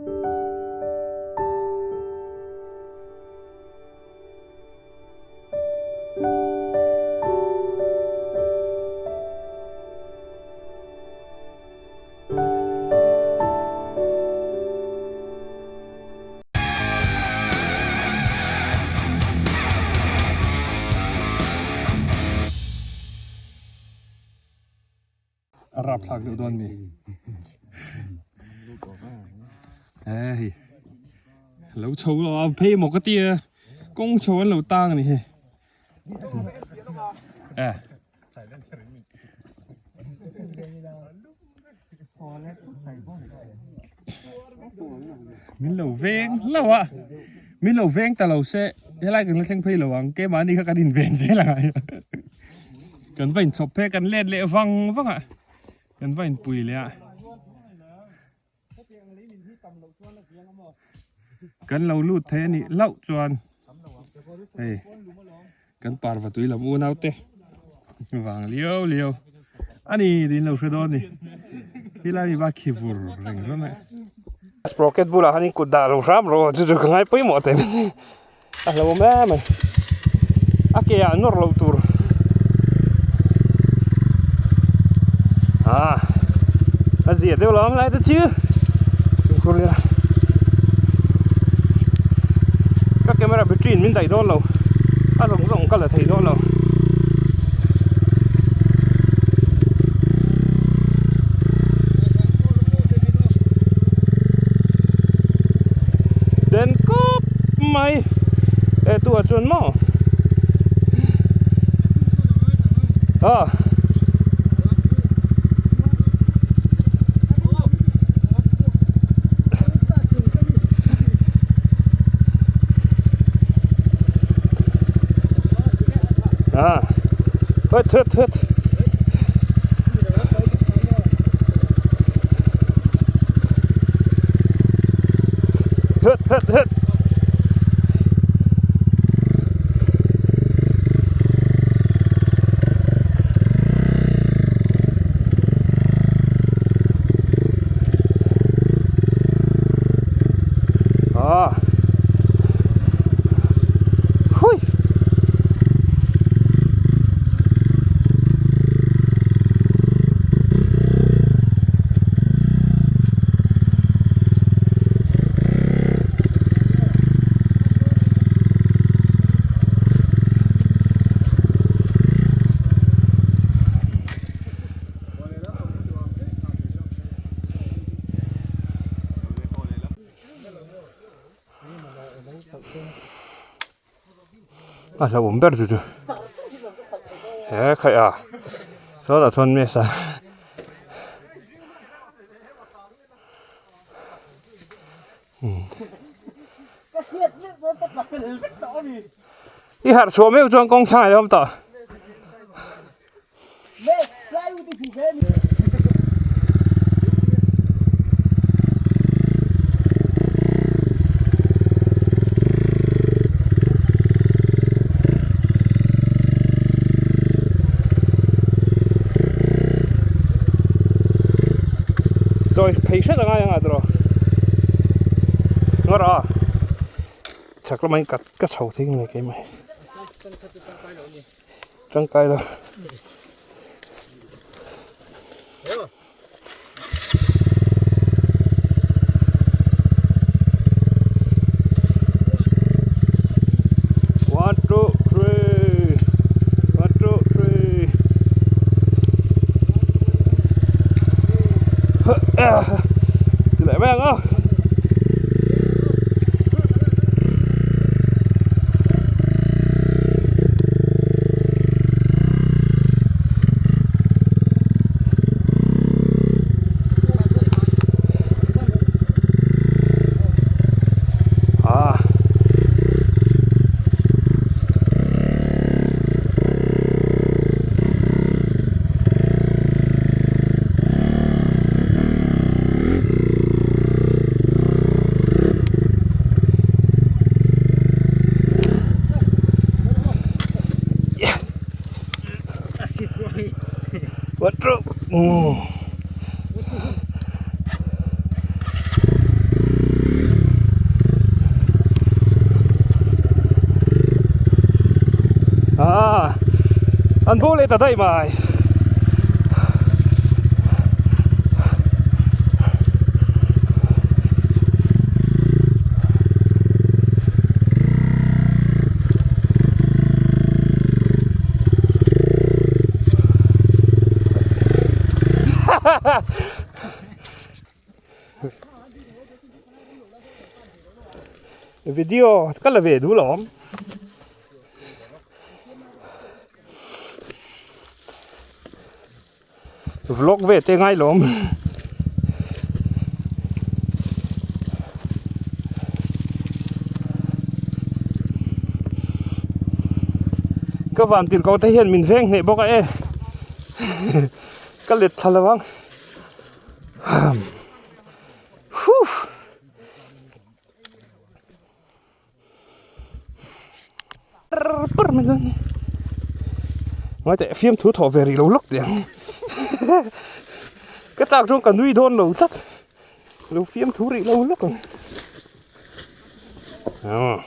A rap thlak deuh dawn ni. E hei. Lo chho lo a phei maw ka ti a. Kawng chho an lo tang a ni hei. E. Min lo veng hlauh a. Min lo veng ta lo se helai kan la thleng phei lo ang keimahni kha kan inven zel ang ai. Kan va inchhawp phei a kan let leh vang vang a kan va inpui leh a. Kan lo lut thei a nih hlauh chuan hei kan parva tui lam unau te vang liau liau a ni tiin lo hre dawn a ni helai mi bak khi vur reng rawng e sprocket bulah hian in kut dah lo hram rawh chu chu ka ngai pawimawh teh a hlauhawm em mai a ke ah nawr loh tur ah a zia deuh lo ang lai te chu fimkhur ila ka camera battery in min daih dawn lo a zawng zawng ka la thei dawn lo. Den kawp mai e tu ah chuan maw ah ah hết hết hết hết hết hết ah hui A hlauhawm ber chu chu he khaih a sawtah chuan mesa I harh chhuah meuh chuan kawng thlangah i awm tawh. Zawi phei hret a ngai ang a tiraw ngaw rawh a chhak lamah hian ka chho thei nge keimah hi tangkai lo. One, two, three. One, two, three. Ti leh mai ang a. Ah. What? bo leh ta daih mai. Video ka la ve duh lo awm. Vlog ve te ngai lo awm. Ka van tir ko te hian min veng hneh bawk a e. Ka let thla lo ang. Huh. Par mai dawn ni. Ngai teh fiam thu thawh ve rih lo lawk teh ang. Ka tak chuan ka nui dawn lo tlat. Lo fiam thu rih lo lawk ang. Ah.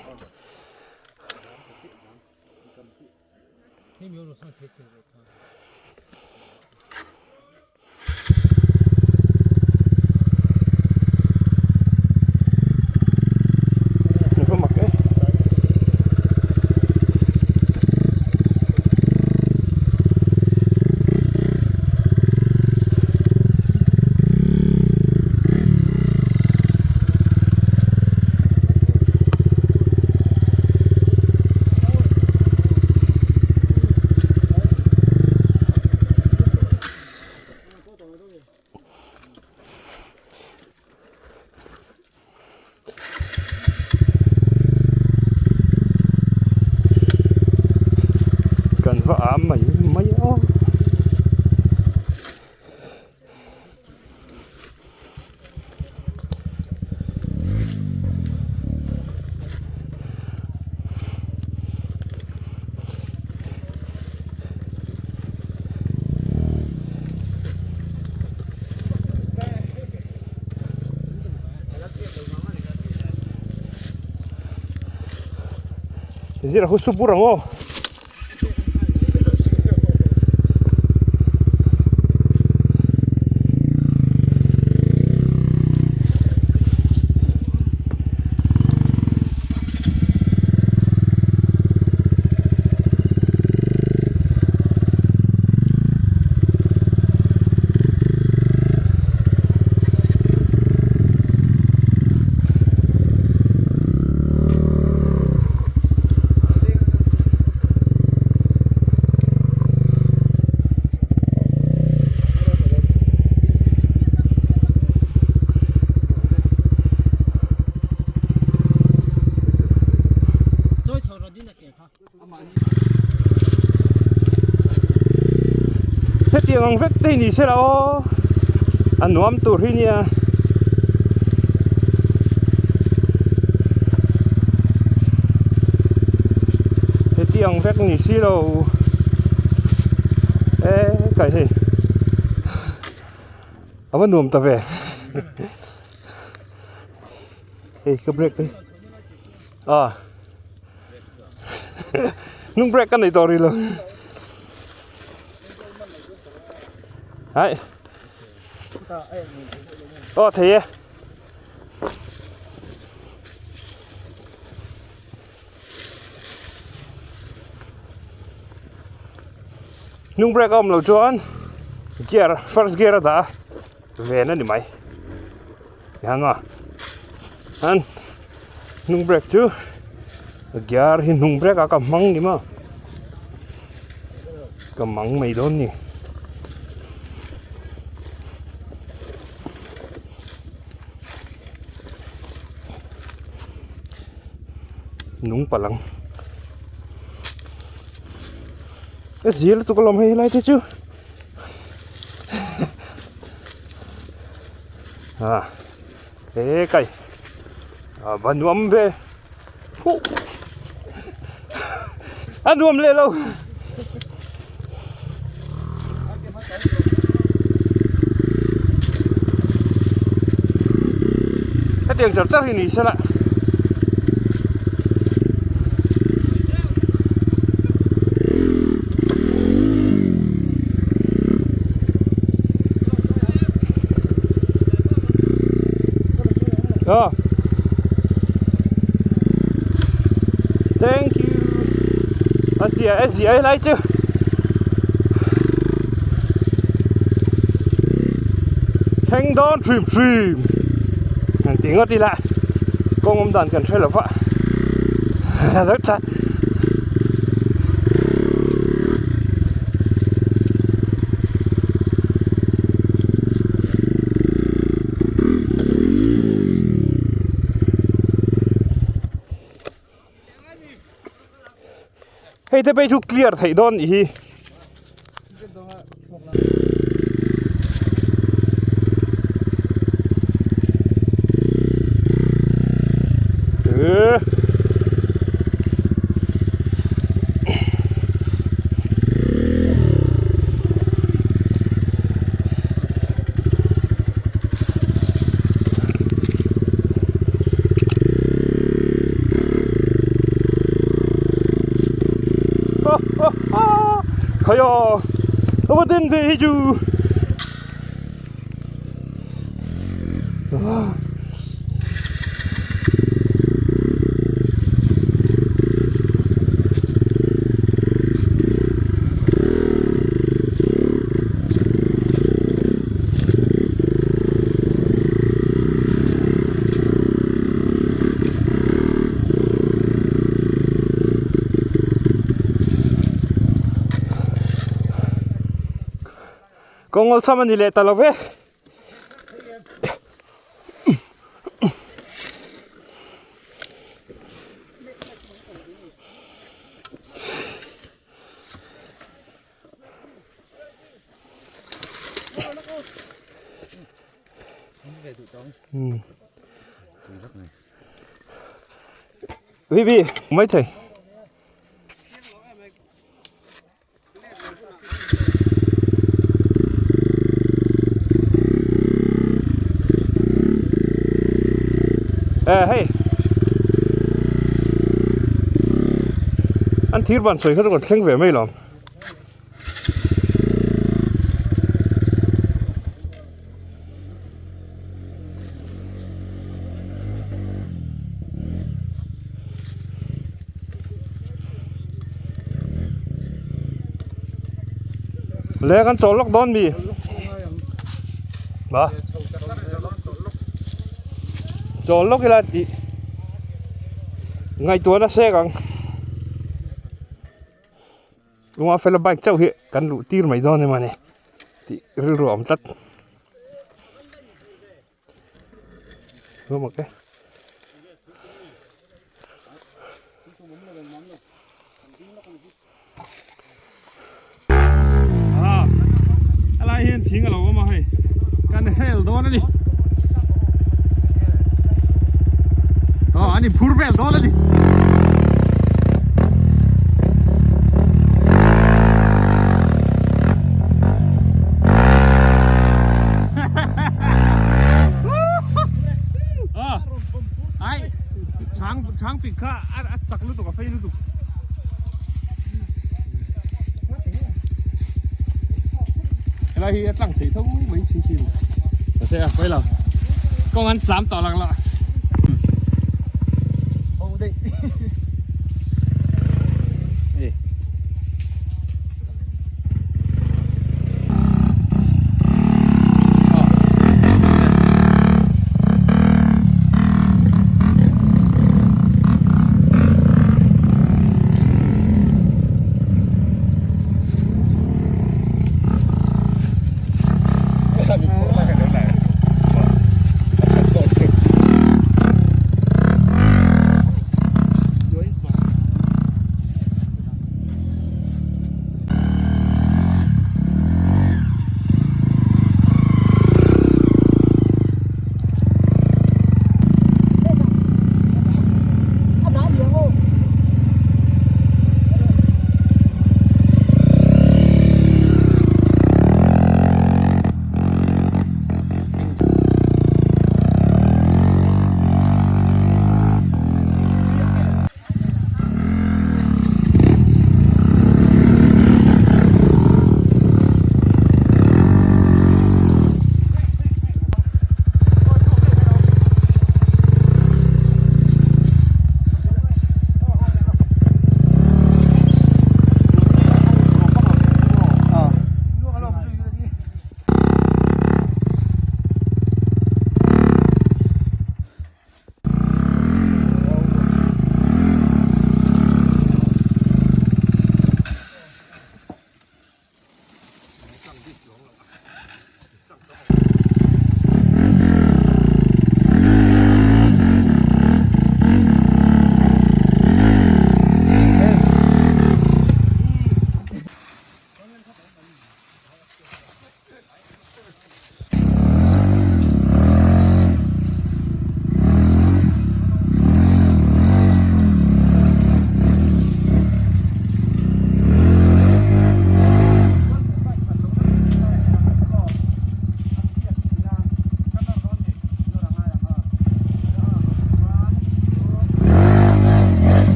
Kan va am mai mai a. Zira hu su bur ang aw. Hetiang ang vek te hi ni sela aw a nuam tur hi nia. Hetiang vek ni si lo e kai hei a va nuam ta ve hei ka break te a hnung break ka nei tawh rih lo hai aw thei e. Hnung brake a awm loh chuan gear first gear a dah a ven a ni mai tihian maw chuan hnung brake chu gear hi hnung brake ah ka hmang ni maw ka mang mai dawn ni. Nung palh ang a zir lutuk alawm hei helai te chu a he kai a va nuam ve huh a nuam leh lo. Hetiang char char hi ni sela. Ah. Thank you. A zia a zia helai chu. Thleng dawn hrim hrim. Han ti ngawt ila kawng awm dan kan hre lo va. Lo tla. Hei te phei chu clear theih dawn nih hi. Khaia a va den ve hi chu. Kawng awlsam a ni leh ta lo ve. Vivi, mai thei. Eh hei an thir ban sawi kha chu kan thleng ve mai lo Le kan chawl lawk dawn mi ba chawl lawk ila tih ngaihtuahna sek ang. Lunga fela bike chauh hi kan luh tir mai dawn emaw ni tih rilru a awm tlat. Mak e. A lai hian thing a lo awm a hei kan hel dawn a ni. Aw an inphur vel dawn a ni. Ai chang chang pik kha a chak lutuk a fei lutuk. Helai hi a tlang thei tho mai si si ka se a koi lo kawng an sam tawh lak lah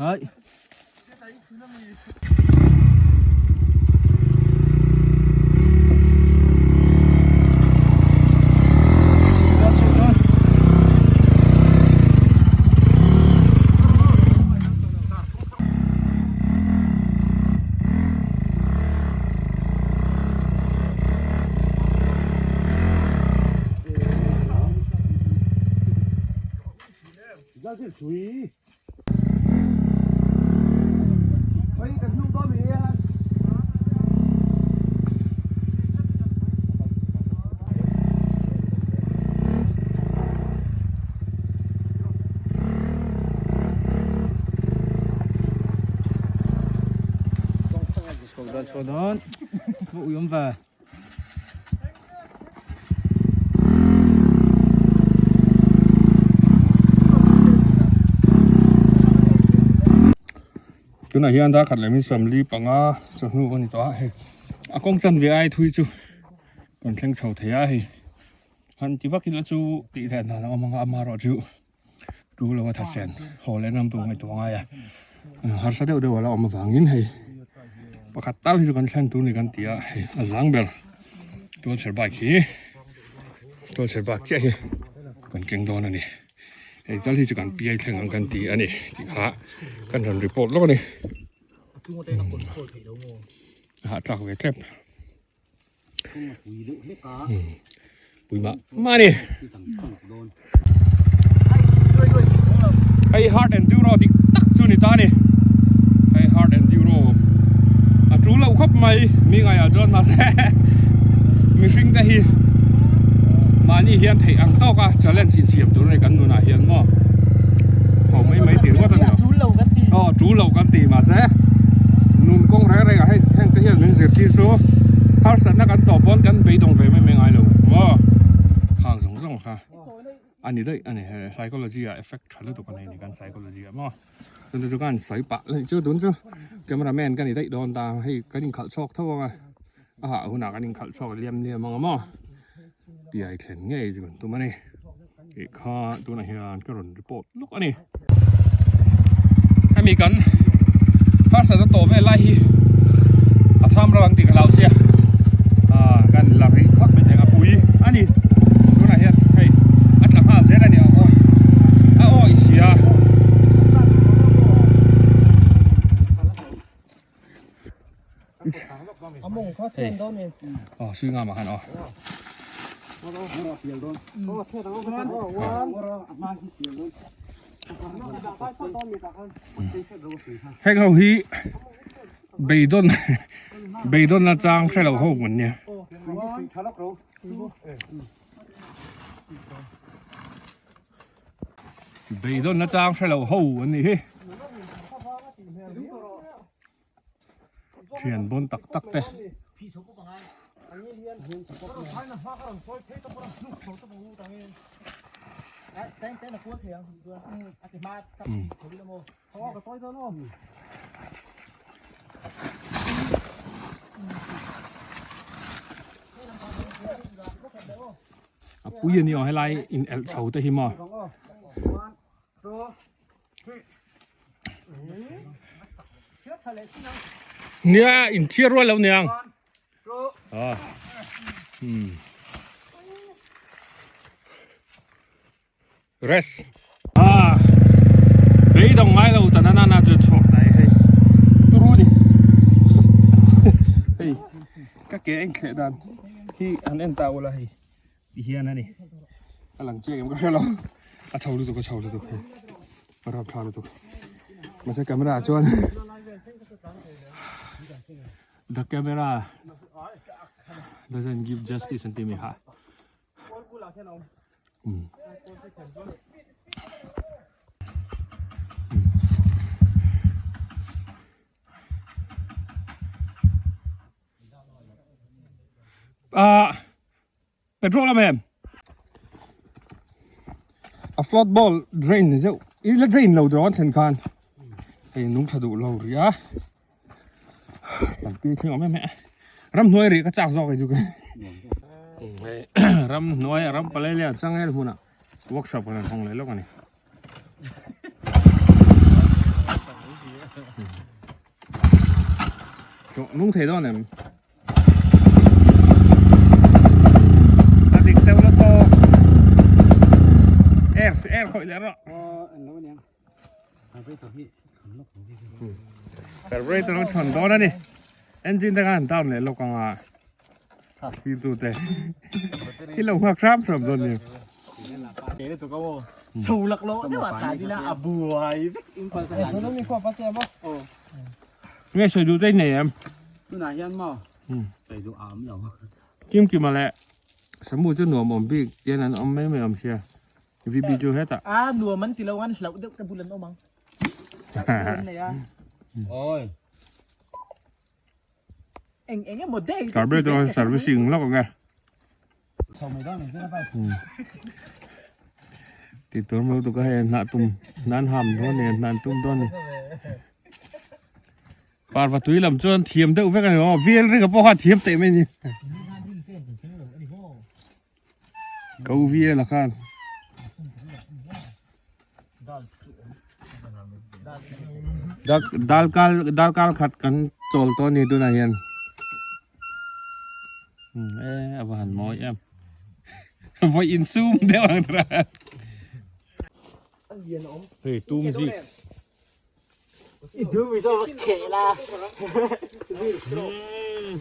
Hai. Chhuak dawn chhuak dawn ui awm ve. Tunah hian dar khat leh min sawmli panga chawhnu a ni tawh a hei a kawng chanve ai thui chu kan thleng chho thei a hei han ti vak ila chu tih leh dan a awm ang a amaherawh chu tu lo a thatsen haw leh ram tur ngaihtuah ngai a harsa deuh deuh a la awm avangin hei pakhat tal hi chu kan thlen tur ni kan ti a hei a zang ber tualchher bike hi tualchher bike chiah hi kan keng dawn a ni hei tal hi chu kan piai thleng ang kan ti a ni tih kha kan rawn report lawk a ni a hahthlak ve tlep. Pui mah mah a ni. Hei hard enduro dik tak chu ni ta a ni. Hei hard enduro a tul loh khawp mai mi ngaiah chuan mahse mihring te hi mahni hian theih ang tawk a challenge insiam tur a ni kan nunah hian maw ho mai mai tih ringawt a ni lo. Aw tul loh kan ti mahse nun kawng reng rengah hei heng te hian min zirtir chu harsatna kan tawh pawn kan beidawng ve mai mai ngai lo maw khang zawng zawng kha a ni daih a ni he psychology ah effect tha lutuk a nei a ni kan psychology ah maw tun chu kan sawi pah leh chu tun chu camera man ka ni daih dawn ta hei kan inkhalh chhuak tho ang a a hah hunah kan inkhalh chhuak liam liam ang a maw piai thlen ngei chu kan tum a ni tih kha tunah hian ka rawn report lawk a ni hemi kan harsatna tawh vel lai hi a tham ro ang tih ka hlau sia ah kan la rih phawt mai thei ang a pui a ni tunah hian hei a tla nghal zel a ni a awi a awi sia. Hei aw sui ngam ah khan aw heng ho hi beidawn beidawn na chang hre lo ho an nia. Beidawn na chang hre lo ho an nih hi. Thian bawn tak tak te. A pui a ni aw helai in elh chho te hi maw. Nia in chhiar rual lo niang. Ah. Hmm. Rest. Ah. Beidawng ngai lo ta na na na chu chhuak ta hei. Turu ni. Hei. Ka ke eng thleh dan hi an en ta ula hei. Ti hian a ni. A lang chiang em ka hre lo. A chho lutuk a chho lutuk hei. A rap thla lutuk. Mahse camera ah chuan the camera doesn't give justice an ti mai ha. Um. Ah petrol am em a flood ball drain ni zeuh i la drain lo dawng an thlen khan hei nung tha duh lo rih a kan pi thleng awm em em ramhnuai rih ka chak zawk hei chu ka hei ramhnuai ram palai leh changel hmunah workshop kan rawn hawng leh lawk a ni. Thlawh nung thei dawn em? A dik deuh la tawk. Air air khawih leh rawh. Carburetor a thawn dawn a ni. Engine te khan an down leh lawk ang a. Thil tu te. Thil lo nghak hram hram dawn ni. Chho lak lo deuh a tlai dila a buai vek in pal sa Nge sawi duh daih nei em? Tunah hian maw? Sawi duh a awm lo. Kim Kima leh Samu chu nuam awm bik tian an awm mai mai awm sia. VB chu hetah. A nuam an ti lo an hlauh deuh ka bul an awm ang. Hlauh deuh an nei a. Oi. Eng eng emaw day. Carburetor servicing lawk ang e. Ti tur mo tu ka hei hnah tum nan ham dawn ni hnan tum dawn ni. Parva tui lam chuan thiam deuh vek a ni aw vel ringa pawh kha thiam teh mai ni. Ko vel a khan. Dal kal dal kal khat kan chawl tawh a ni tunah hian. E a va han mawi em vawi insum deuh ang tura hei tum zik I du mi so va kheh la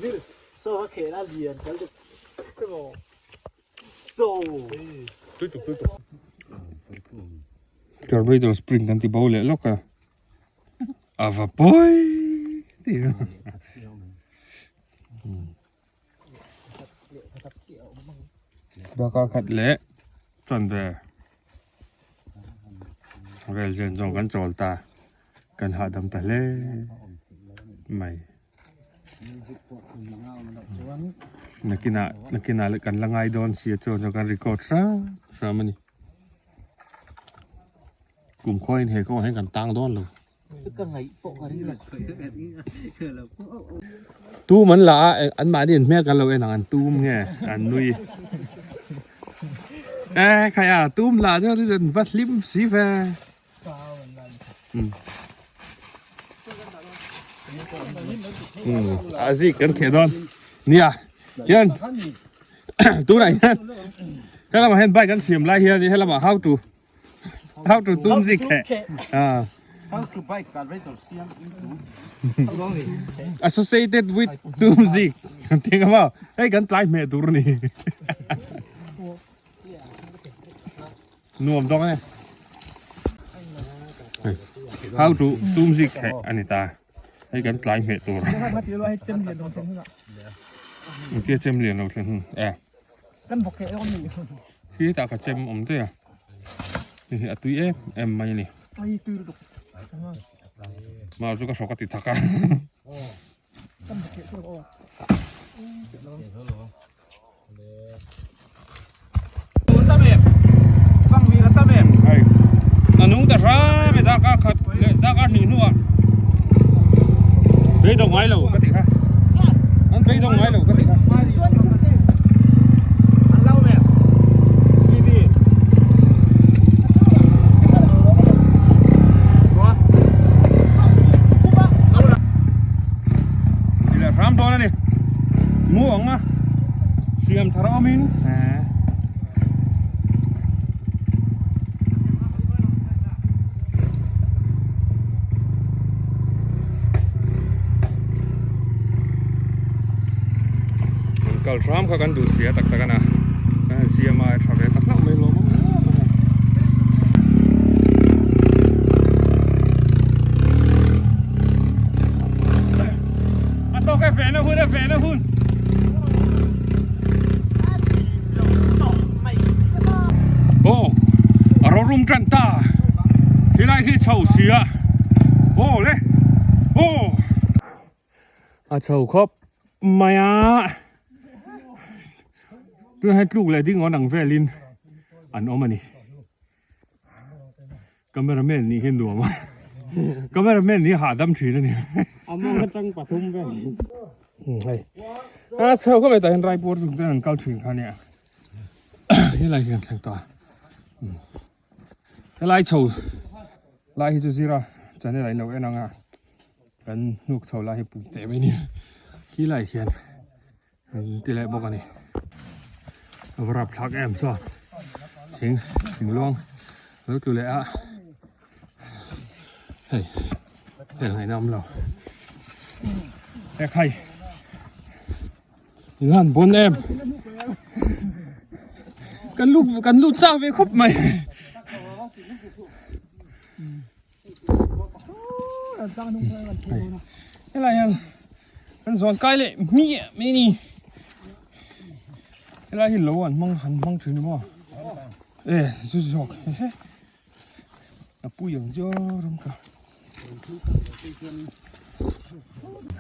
zir so va kheh la lian kal deuh so tui tuk tui tuk carburetor spring kan ti bo leh lawk a a va pawi ti Bakah khat leh chuan ve vel zen zawng kan chawl ta kan hahdam ta hle mai nakinah nakinah leh kan la ngai dawn sia chuan chuan kan record hram hram a ni kum khawiin he kawngah hian kan tang dawn lo. Tum an la a an mahni an hmel kan lo en ang an tum nge an nui e khai a tum la chuan an va hlim si ve a zik kan kheh dawn nia hian tunah hian helamah hian bike an siam lai hian helamah how to How to tum zik khe. Ah. How to bike carburetor siam into. Associated with tum zik. Ting ma. Hei kan tlai hme tur ni. Nuam dong e. How to tum zik khe ani ta. Hei kan tlai hme tur. Kia chem lian lo thlen hun. Eh. Kan bawk he awm ni. Khi tah ka chem awm daih a. Hei hi a tui em em mai a ni. Ai tui lutuk. Mau chu ka hrawk a ti thak a. Kan bawk he chu aw. Hei a nung ta hram e darkar khat leh darkar hnih hnuah beidawng ngai lo ka tih kha an beidawng ngai lo ka tih kha. Ti leh hram dawn a ni mu ang a hriam thar awmin An kal hram kha kan duh sia tak tak a na kan han siam a tha ve tak hlauh mai lawm awm a tawk e vehna hun e vehna hun. Aw a ro rum tan ta helai hi chho si a aw le aw a chho khawp mai a tunah hian tluk leh ding awn ang velin an awm a ni. Cameraman nih hi nuam a cameraman nih hahdam thin a ni a mawng atang pathum vel hei a chho khawp mai tah hian Raipur chung ten an kal thin kha nia helai hi kan thleng ta helai chho lai hi chu zira channel ah in lo en ang a. Kan hnuk chho lai hi pui teh mai a ni. Khi lai hian an ti leh bawk a ni. A va rap thlak em chuan thing thing luang lo tlu leh a hei hei ngaihna awm lo hek hai Ingan bon em kan lut kan lut chak ve khawp mai. Helai hian kan zawn kai leh hmiah mai ni helai hi lo an hmang han hmang thin maw e chu zawk he a pui ang chu ram ka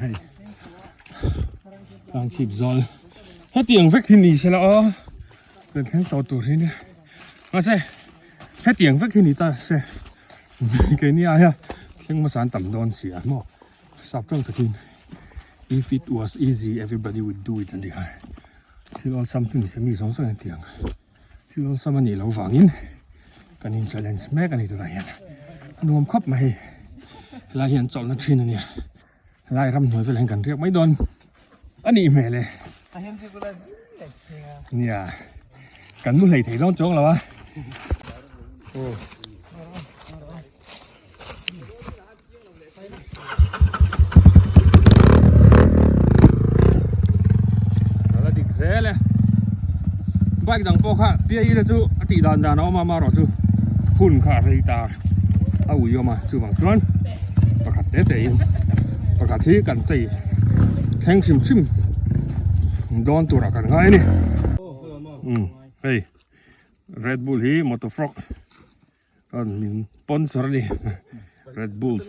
hei tlang chhip zawl hetiang vek hi ni sela aw kan thleng tawh tur hi nia mahse hetiang vek hi ni ta se keini aia thleng hmasa an tam dawn si a maw sap tawng takin if it was easy everybody would do it an ti kha thil awlsam chu ni se mi zawng zawng an ti ang thil awlsam a nih loh vangin kan in challenge mek a ni tunah hian a nuam khawp mai hei helai hi an chawlhna thin a nia helai ramhnuai velah hian kan riak mai dawn a nih hmel e nia kan mu hlei thei dawn chuang lo a aw. Ala dik zel e bike dang pawh kha PIE te chu a tih dan dan a awm a amaherawh chu hun kha a rei ta a ui awm a chuvang chuan pakhat te te in pakhat hi kan chei thleng hrim hrim dawn turah kan ngai a ni umm hei Red Bull hi motor frog an min sponsor a ni Red Bulls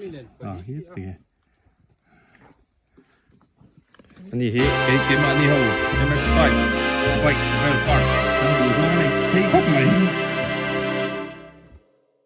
ah hi tinge ani hi kei keimahni ho MX bike bike vel park kan duh zawng a ni thei khawp mai.